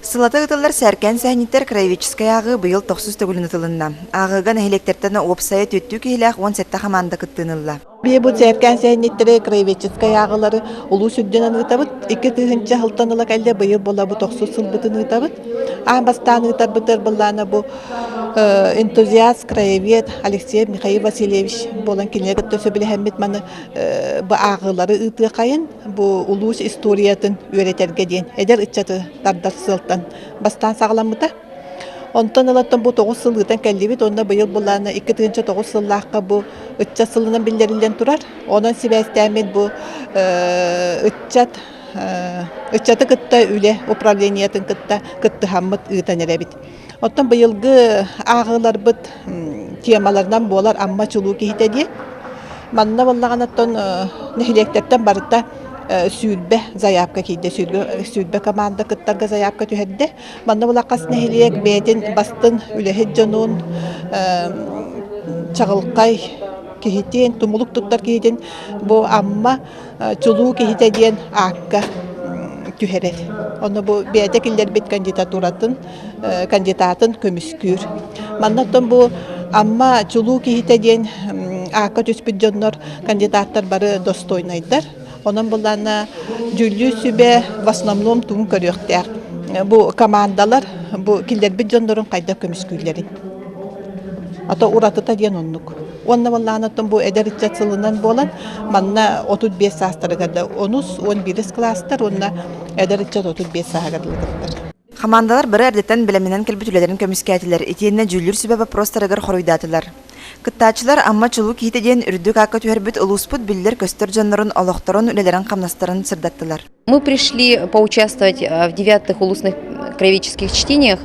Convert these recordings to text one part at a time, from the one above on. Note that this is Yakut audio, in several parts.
Сыллата ыытыллар Сээркээн сэһэнньиттэр краеведческай ааҕыы быйыл тохсус төгүлүн ытылынна. Ааҕыыга нэһилиэктэртэн уопсайа түөртүү киһилээх 17 хамаанда кыттыыны ылла. Биһи бу Сээркээн сэһэнньиттэри краеведческай ааҕыылары улуус үрдүнэн ыытабыт. 2000 сылтан ыла кэллэ, быйыл буола бу тохсус сылбытын ыытабыт. Аан бастаан ыытарбытыгар былаана бу энтузиаст краевед Алексеев Михаил Васильевич буолан кинилэр кытта сөбүлэһэммит маны бу ааҕыылары ыытыахайын бу улуус историятын үөрэтэргэ диэн эдэр ыччаты тардар сыалтан бастаан саҕаламмыта. Онтон ылаттан бу 9 сыл ыытан кэллибит уонна быйыл былаана 2009 сыллаахха бу ыччат сылынан биллэриллэн турар. Онон сибээстээммит бу ыччат ыччаты кытта үлэ управлениетын кытта кыттыһаммыт ыытан эрэбит. Оттон быйылгы ааҕыыларбыт темаларынан буолар Амма чулуу киһитэ диэн. Манна буоллаҕына оттон нэһилиэктэртэн барыта 20 заявка киирдэ, 20 команда кыттарга заявка түһэрдэ. Манна була хас нэһилиэк бэйэтин бастыҥ үлэһит дьонун, чаҕылхай киһитин, тумулук туттар киһитин бу Амма чулуу киһитэ диэн аакка түһэрэр. Онно бу бэйэтэ киллэрбит кандидатуратын, кандидатын көмүскүүр. Манна оттон бу Амма чулуу киһитэ диэн аакка түспүт дьоннор кандидаттар бары достойнайдар. Онон буллаана дьүүллүүр сүбэ в основном тугун көрүөхтээх. Бу командалар бу киллэрбит дьоннорун хайдах көмүскүүллэрин. Ато уратыта диэн оннук. Уонна буоллаҕына бу эдэр ыччат сылынан буолан, манна 35 саастарыгар да онус, 11 кылаастар уонна эдэр ыччат 35 сааһыгар дылы кыттар. Хамаандалар бары эрдэттэн бэлэмнэнэн кэлбит үлэлэрин көмүскээтилэр итиэннэ дьүүллүүр сүбэ боппуруостарыгар хоруйдаатылар. Кыттааччылар Амма чулуу киһитэ диэн үрдүк аакка түһэрбит улууспут биллэр-көстөр дьоннорун олохторун, үлэлэрин-хамнастарын сырдаттылар. Мы пришли поучаствовать в девятых улусных краеведческих чтениях,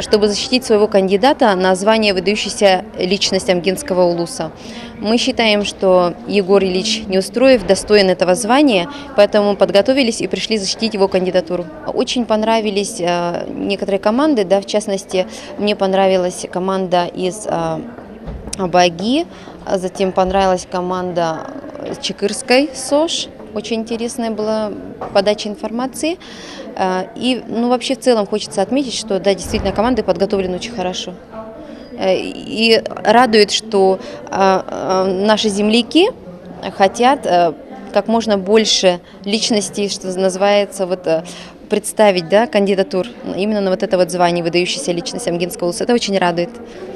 чтобы защитить своего кандидата на звание выдающейся личности Амгинского улуса. Мы считаем, что Егор Ильич Неустроев достоин этого звания, поэтому подготовились и пришли защитить его кандидатуру. Очень понравились некоторые команды, да, в частности, мне понравилась команда из Абаги, затем понравилась команда Чекырской СОЖ, очень интересная была подача информации. И, ну, вообще в целом хочется отметить, что, да, действительно, команды подготовлены очень хорошо. И радует, что наши земляки хотят как можно больше личностей, что называется, вот представить, да, кандидатур именно на вот это вот звание выдающейся личности Амгинского улуса. Это очень радует.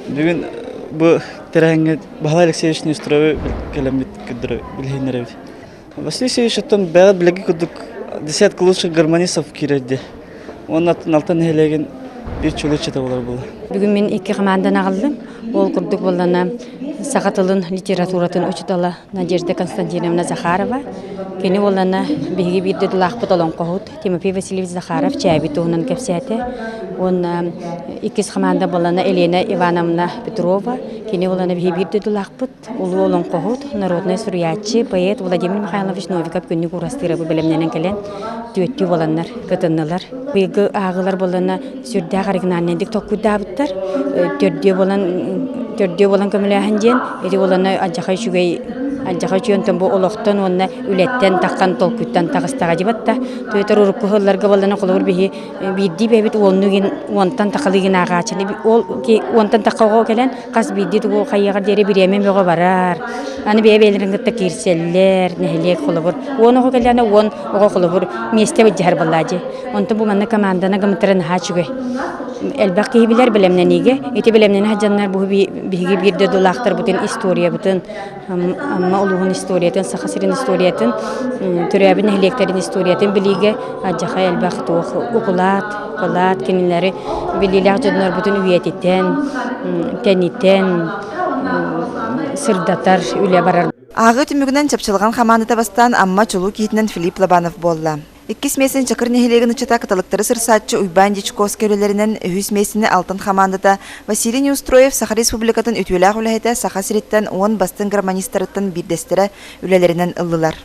Бүгүн бу тэрээһиҥҥэ Баһылай Алексеевич Неустроевы кэлэммит билиһиннэрэбит. Василий Васильевич оттон бэҕэ билиги курдук десятка лучших гармонистов киирэрди. Уонна Алтан нэһилиэгин биир чулуу иччитэ буолар буолла. Бүгүн мин икки хамаанданы аҕаллым. Ол курдук буоллана саха тылын литературатын учуутала Надежда Константиновна Захарова. Кини буоллана биһиги биир дойдулаахпыт олоҥхоһут Тимофей Васильевич Захаров чээби туһунан кэпсээтэ. Уонна иккис хамаанда буоллана Елена Ивановна Петрова. Кини буоллана биһиги биир дойдулаахпыт улуу олоҥхоһут, народнай суруйааччы, поэт Владимир Михайлович Новиков күннүк уурастыырабы бэлэмнэнэн кэлэн түөттүү буоланнар кытыннылар. Быйылгы ааҕыылар буоллана сүрдээх оригинальнайдык толкуйдаабыттар. Төрдүө буолан төрдүө буолан көмөлөөһүн диэн ити буолана алдьархай үчүгэй алдьархай үчүгэй онтон бу олохтон уонна үлэттэн таххан толкуйтан таҕыстаҕа дьибат да туйтар урукку сылларга буоллана холобур биһи биирдии бэйэбит уонну гин уонтан тахалыы гин ааҕааччыны ол уонтан тахха оҕо кэлэн хас биирдии тугу хайыаҕар диэри бириэмэ бөҕө барар аны бэйэ бэйэлэрин кытта киирсэллэр нэһилиэк холобур 10 оҕо кэллэҕинэ 10 оҕо холобур миэстэ былдьаһар буоллаа дии онтон бу манна команданы гыммыттара наһаа үчүгэй элбэх киһи билэр бэлэмнэниигэ ити бэлэмнэнэ сылдьаннар бу биһиги биир дойдулаахтарбытын историябытын Амма улууһун историятын, Саха сирин историятын, төрөөбүт нэһилиэктэрин историятын билиигэ алдьархай элбэх туох укулаат, кылаат кинилэри билиилээх дьоннорбутун үйэтитэн, тэнитэн, сырдатар үлэ барар. Ааҕыы түмүгүнэн Чапчылҕан хамаандата бастаан Амма чулуу киһитинэн Филипп Лобанов буолла. Иккис миэстэни Чакыр нэһилиэгин ыччата кыталыктары сырсааччы Уйбаан Дьячковскай үлэлэринэн, үһүс миэстэни Алтан хамаандата Василий Неустроев Саха Республикатын үтүөлээх үлэһитэ Саха сириттэн 10 бастыҥ гармонистарыттан биирдэстэрэ үлэлэринэн ыллылар.